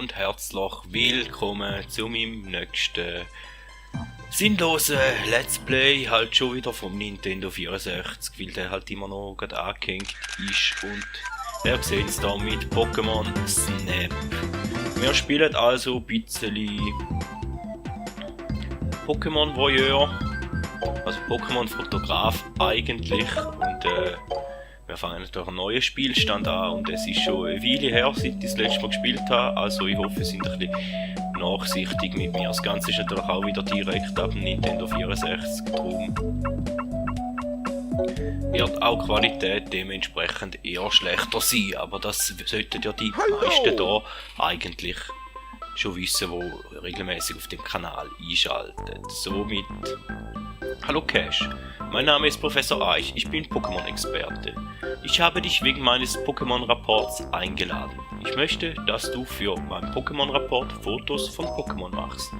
und herzlich willkommen zu meinem nächsten sinnlosen Let's Play, halt schon wieder vom Nintendo 64, weil der halt immer noch gerade angehängt ist und ihr seht es da mit Pokémon Snap. Wir spielen also ein bisschen Pokémon Voyeur, also Pokémon Fotograf eigentlich, und wir fangen durch einen neuen Spielstand an und es ist schon eine Weile her, seit ich das letzte Mal gespielt habe, also ich hoffe, Sie sind ein bisschen nachsichtig mit mir. Das Ganze ist natürlich auch wieder direkt ab dem Nintendo 64, darum wird auch die Qualität dementsprechend eher schlechter sein, aber das sollten ja die meisten da eigentlich schon wissen, die regelmäßig auf dem Kanal einschalten. Somit, hallo Cash, mein Name ist Professor Eich, ich bin Pokémon-Experte. Ich habe dich wegen meines Pokémon-Rapports eingeladen. Ich möchte, dass du für meinen Pokémon-Rapport Fotos von Pokémon machst.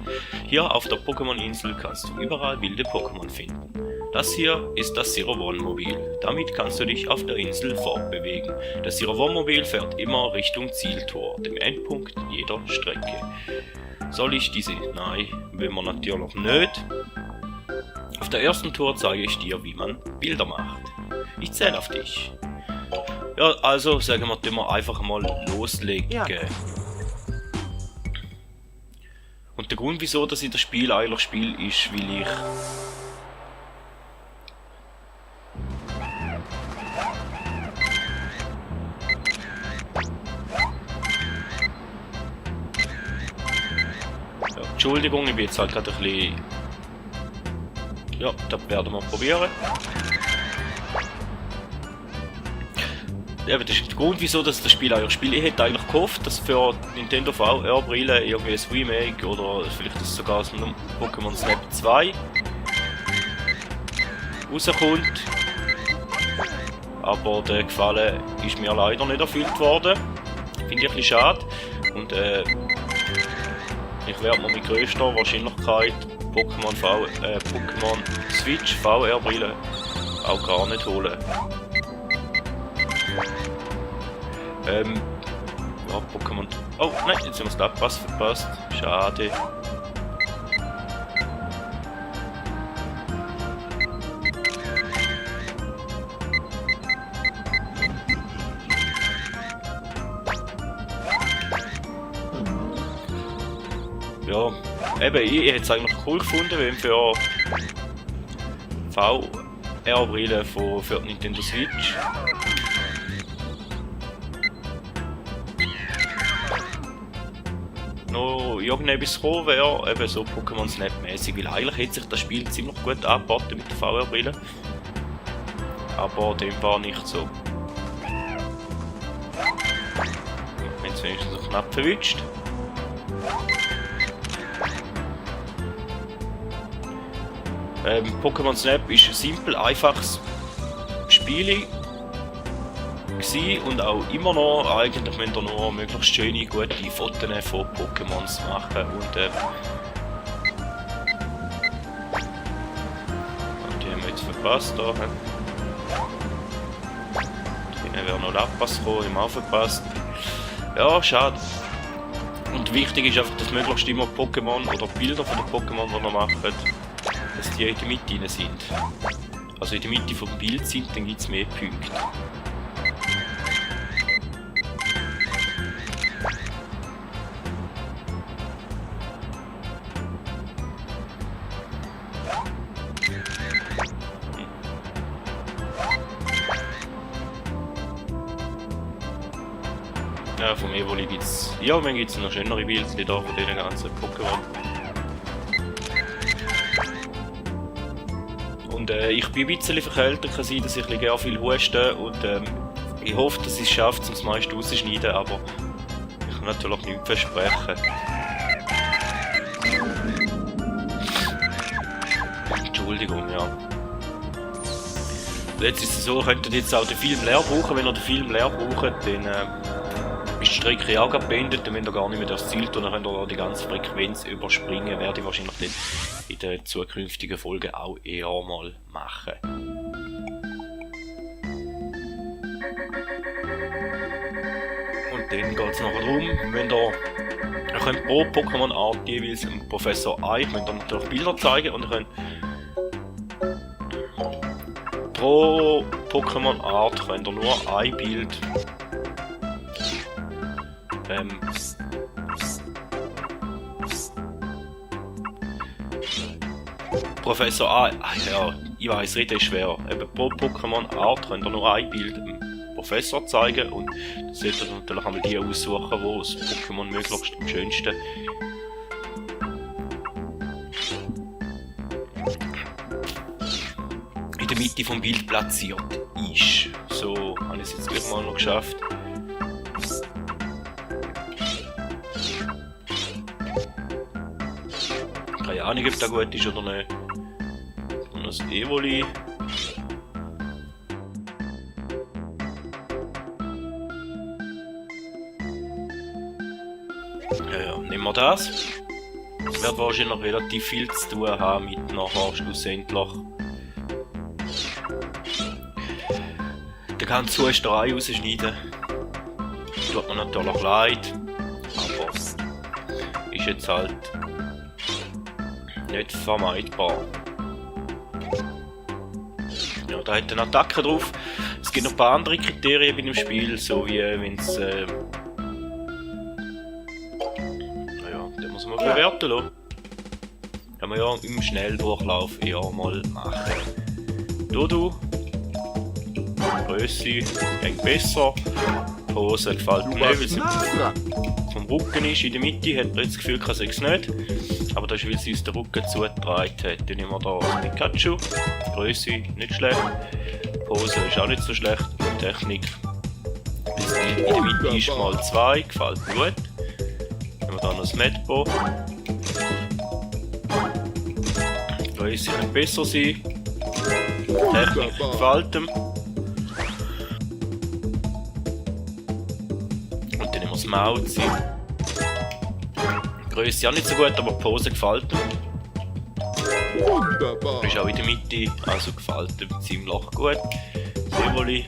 Hier auf der Pokémon-Insel kannst du überall wilde Pokémon finden. Das hier ist das Zero-One-Mobil. Damit kannst du dich auf der Insel fortbewegen. Das Zero-One-Mobil fährt immer Richtung Zieltor, dem Endpunkt jeder Strecke. Soll ich diese? Nein, will man natürlich nicht. Auf der ersten Tour zeige ich dir, wie man Bilder macht. Ich zähle auf dich. Ja, also sagen wir, tun wir einfach mal loslegen. Ja. Und der Grund, wieso dass ich das Spiel eigentlich spiele, ist, weil ich Entschuldigung, ich bin jetzt halt gerade ein bisschen... Ja, das werden wir probieren. Ja, das ist der Grund, wieso dass das Spiel eigentlich spiele. Ich hätte eigentlich gehofft, dass für Nintendo VR-Brille irgendwie ein Remake oder vielleicht ist sogar ein Pokémon Snap 2 rauskommt. Aber der Gefallen ist mir leider nicht erfüllt worden. Finde ich ein bisschen schade. Und ich werde mir mit größter Wahrscheinlichkeit Pokémon Switch VR-Brille auch gar nicht holen. Ja, Pokémon... Oh, nein, jetzt haben wir das Abpass verpasst. Schade. Ja, eben, ich hätte es eigentlich cool gefunden, wenn für VR-Brille für die Nintendo Switch noch irgendetwas gekommen wäre, eben so Pokémon Snap mäßig, weil eigentlich hätte sich das Spiel ziemlich gut angeboten mit der VR-Brille. Aber dem war nicht so. Jetzt wenigstens so knapp verwünscht. Pokémon Snap ist ein simpel, einfaches Spiel und auch immer noch. Eigentlich müsst ihr nur möglichst schöne, gute Fotos von Pokémons machen und die haben wir jetzt verpasst da. Drinnen wäre noch Lappas gekommen, haben wir auch verpasst. Ja, schade. Und wichtig ist einfach, dass möglichst immer Pokémon oder Bilder von den Pokémon, die ihr macht, dass die in der Mitte rein sind. Also in der Mitte vom Bild sind, dann gibt es mehr Punkte. Ja, vom Evoli gibt es... Ja, dann gibt es noch schönere Bilder da von diesen ganzen Pokémon. Und ich bin ein bisschen verkältet, kann sein, dass ich gerne viel huste und ich hoffe, dass ich es schaffe, um das meiste rauszuschneiden, aber ich kann natürlich nichts versprechen. Entschuldigung, ja. Jetzt ist es so, ihr könntet jetzt auch den Film leer brauchen. Wenn ihr den Film leer braucht, dann ist die Strecke auch beendet, dann müsst ihr gar nicht mehr das Ziel tun, dann könnt ihr die ganze Frequenz überspringen, werde ich wahrscheinlich dann in der zukünftigen Folge auch eher mal machen. Und dann geht es nachher darum, wenn ihr Ihr könnt pro Pokémon-Art jeweils dem Professor Ei, könnt ihr natürlich Bilder zeigen und ihr könnt pro Pokémon-Art könnt ihr nur ein Bild Professor A, ja, ich weiss, reden ist schwer. Eben pro Pokémon-Art könnt ihr nur ein Bild dem Professor zeigen und dann solltet ihr natürlich einmal die aussuchen, wo das Pokémon möglichst am schönsten in der Mitte vom Bild platziert ist. So habe ich es jetzt wieder mal noch geschafft. Keine Ahnung, ob das gut ist oder nicht. Und das Evoli. Ja, nehmen wir das. Es wird wahrscheinlich noch relativ viel zu tun haben mit nachher schlussendlich den ganzen Husterei rausschneiden. Tut mir natürlich leid, aber ist jetzt halt nicht vermeidbar. Ja, da hat eine Attacke drauf. Es gibt noch ein paar andere Kriterien bei dem Spiel, so wie wenn es naja, den muss man bewerten lassen. Kann man ja im Schnelldurchlauf eher mal machen. Dodo, Grösse, geht besser. Hose gefällt mir nicht, weil sie vom Rücken ist. In der Mitte hat man jetzt das Gefühl, dass es nicht. Aber das ist, weil sie uns den Rücken zugetragen hat. Dann nehmen wir da das Pikachu. Grösse nicht schlecht. Hose ist auch nicht so schlecht. Technik. In der Mitte ist mal 2, gefällt mir gut. Nehmen wir da noch das Medbo. Grösse könnte besser sein. Technik gefällt ihm. Das Mauzi. Die Grösse auch nicht so gut, aber die Pose gefällt mir. Wunderbar. Ist auch in der Mitte, also gefällt mir ziemlich gut. Das Evoli.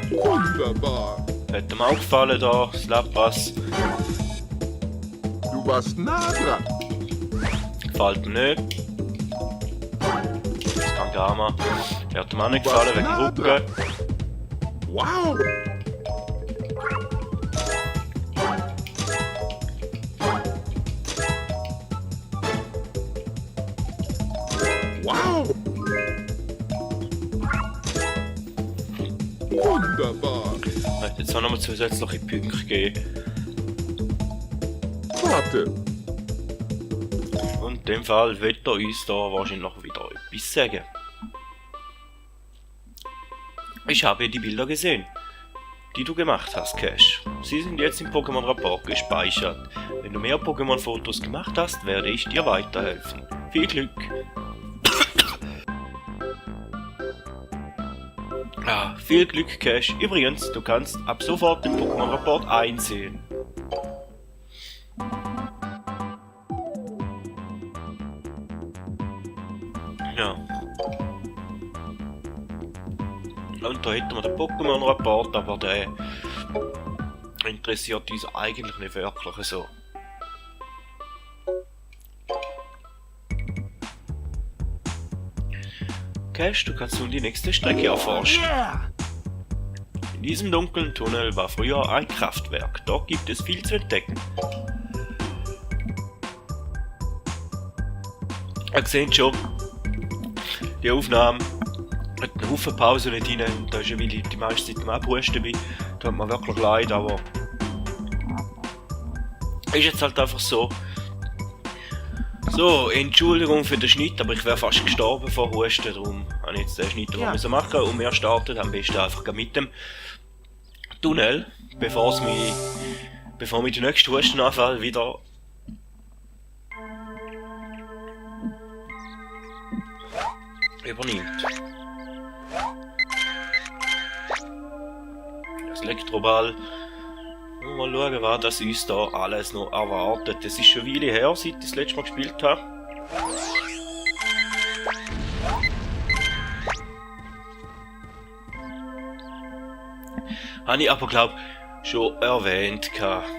Wunderbar. Hat ihm auch gefallen da, das Lapras. Du warst nah dran. Gefällt mir nicht. Das Kangama. Der hat ihm auch nicht gefallen wegen dem Rücken. Wow. Wow. Wunderbar. Jetzt auch nochmal zusätzliche Punkte geben. Warte. Und in dem Fall wird er uns da wahrscheinlich noch wieder etwas sagen. Ich habe die Bilder gesehen, die du gemacht hast, Cash. Sie sind jetzt im Pokémon-Rapport gespeichert. Wenn du mehr Pokémon-Fotos gemacht hast, werde ich dir weiterhelfen. Viel Glück! Viel Glück, Cash. Übrigens, du kannst ab sofort den Pokémon-Rapport einsehen. Ja. Und da hätten wir den Pokémon-Rapport, aber der interessiert uns eigentlich nicht wirklich so. Cash, du kannst nun die nächste Strecke erforschen. In diesem dunklen Tunnel war früher ein Kraftwerk. Dort gibt es viel zu entdecken. Ihr seht schon, die Aufnahme hat einen Haufen Pause nicht rein. Da ist ja, weil ich die meiste Zeit am Abhusten bin. Da hat mir wirklich leid, aber ist jetzt halt einfach so. So, Entschuldigung für den Schnitt, aber ich wäre fast gestorben vor Husten, darum habe ich jetzt den Schnitt müssen machen und wir starten am besten einfach mit dem Tunnel, bevor mich der nächste Hustenanfall wieder übernimmt. Das Elektroball. Mal schauen, was das uns da alles noch erwartet. Es ist schon eine Weile her, seit ich das letzte Mal gespielt habe. Habe ich aber, glaub, schon erwähnt gehabt.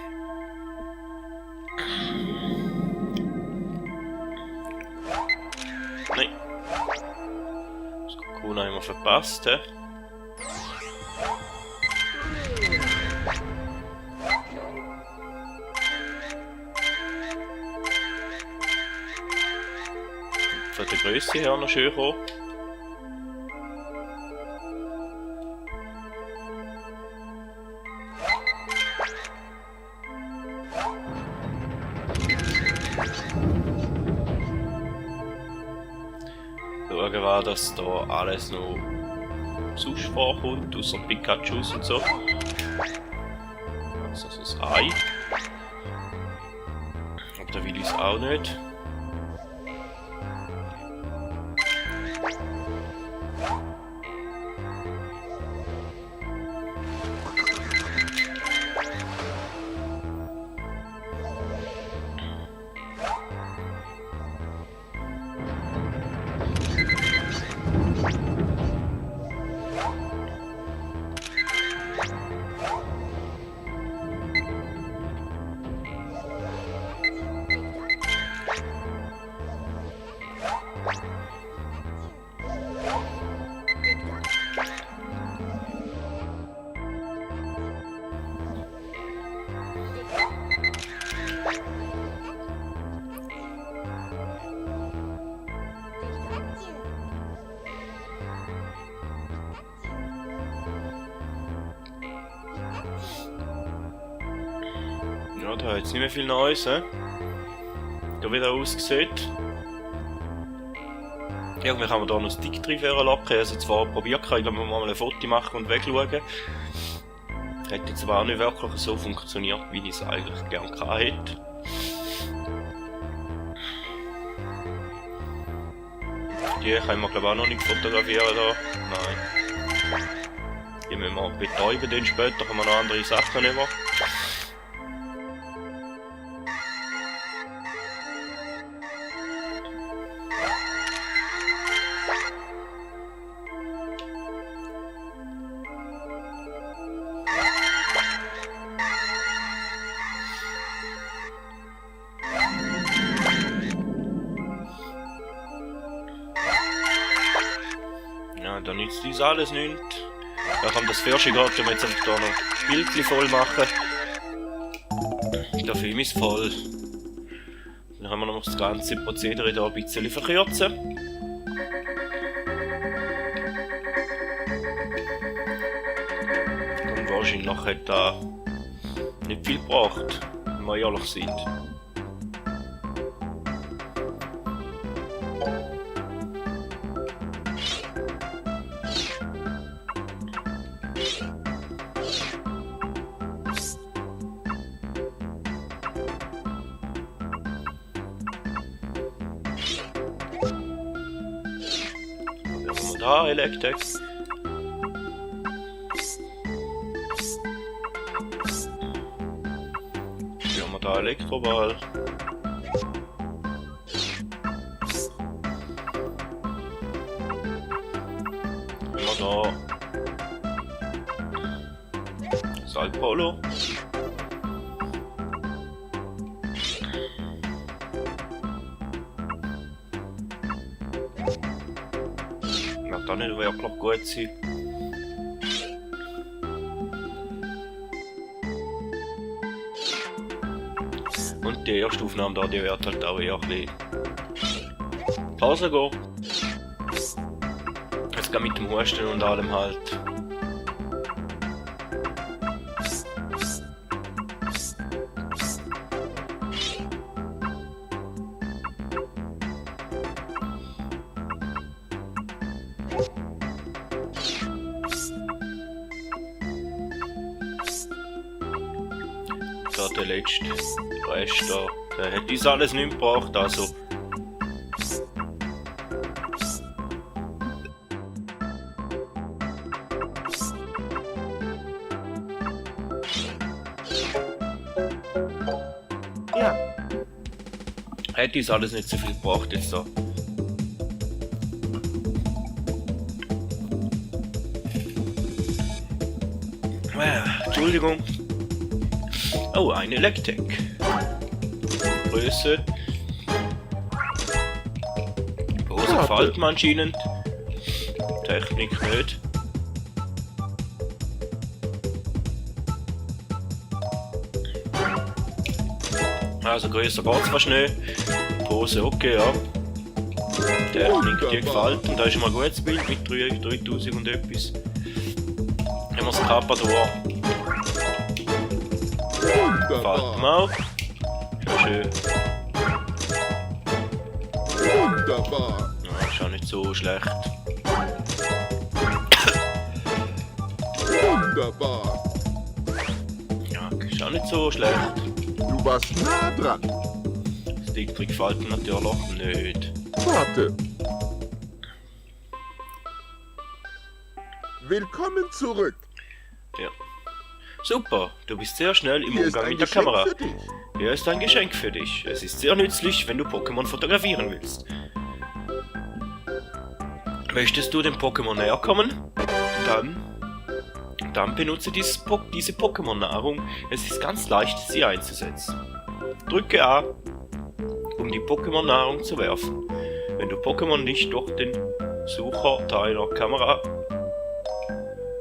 Nein. Das Kokon haben wir verpasst, hä? Von der Größe her noch schön gekommen. Schauen wir, dass da alles noch sonst vorkommt, außer Pikachus und so. Also das Ei. Aber da will ich es auch nicht. Ja, da hat jetzt nicht mehr viel Neues, he? Da wieder aussieht. Irgendwie kann man da noch das Stick drin lacken. Also zwar probiert, ich glaube, man mal ein Foto machen und wegschauen. Hat jetzt aber auch nicht wirklich so funktioniert, wie ich es eigentlich gerne gehabt hätte. Die können wir glaube ich auch noch nicht fotografieren da. Nein. Die müssen wir betäuben, dann später können wir noch andere Sachen nehmen. Ja, da nützt uns alles nichts. Da kommt das Fährchen gerade, wenn wir jetzt einfach da noch das Bildchen voll machen. Der Film ist voll. Dann haben wir noch das ganze Prozedere hier ein bisschen verkürzen. Und wahrscheinlich hat da nicht viel gebracht, wenn man ehrlich sieht. Da, Electex. Hier haben wir da Elektroball. Haben wir da Salpolo. Wird auch nicht wirklich gut sein. Und die erste Aufnahme da, die wird halt auch eher ein bisschen Pause gehen. Jetzt geht mit dem Husten und allem halt. Da der letzte Rest da, der hat uns alles nicht gebracht, also. Ja. Hat uns alles nicht so viel gebracht jetzt da. Ja. Entschuldigung. Oh, ein Electek. Größe. Hose gefällt mir anscheinend. Technik nicht. Also größer geht's fast nicht. Hose okay, ja. Technik, die gefällt. Und da ist immer ein gutes Bild mit 3000 und etwas. Haben wir das Carpador. Gefällt mir auch. Ja, schön. Wunderbar. Ja, ist auch nicht so schlecht. Wunderbar. Ja, ist auch nicht so schlecht. Du warst nah dran. Das Ding gefällt mir natürlich nicht. Warte. Willkommen zurück. Ja. Super, du bist sehr schnell im Hier ist Umgang ein mit der Geschenk Kamera. für dich. Hier ist ein Geschenk für dich. Es ist sehr nützlich, wenn du Pokémon fotografieren willst. Möchtest du dem Pokémon näher kommen? Dann benutze diese Pokémon-Nahrung. Es ist ganz leicht, sie einzusetzen. Drücke A, um die Pokémon-Nahrung zu werfen. Wenn du Pokémon nicht durch den Sucher deiner Kamera...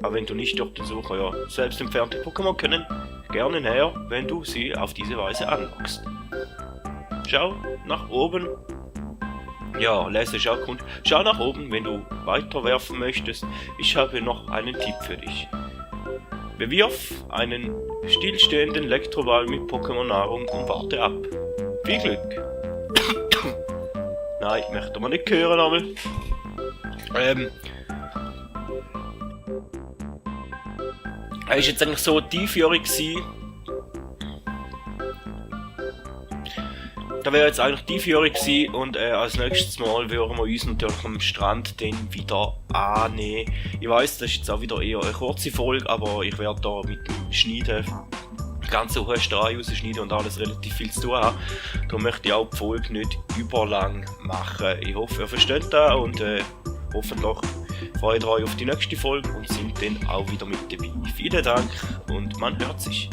Aber wenn du nicht durch den Sucher, ja, selbst entfernte Pokémon können gerne näher, wenn du sie auf diese Weise anlockst. Schau nach oben. Ja, lese Schaugrund. Schau nach oben, wenn du weiterwerfen möchtest. Ich habe noch einen Tipp für dich. Bewirf einen stillstehenden Elektroball mit Pokémon-Nahrung und warte ab. Viel Glück. Nein, möchte man nicht hören, aber... Er ist jetzt eigentlich so tiefjährig gewesen. Da wäre jetzt eigentlich tiefjährig gewesen und als nächstes Mal würden wir uns natürlich am Strand dann wieder annehmen. Ich weiss, das ist jetzt auch wieder eher eine kurze Folge, aber ich werde da mit dem Schneiden die ganze Husterei rausschneiden und alles relativ viel zu tun haben. Darum möchte ich auch die Folge nicht überlang machen. Ich hoffe, ihr versteht das und hoffentlich freut euch auf die nächste Folge und sind dann auch wieder mit dabei. Vielen Dank und man hört sich.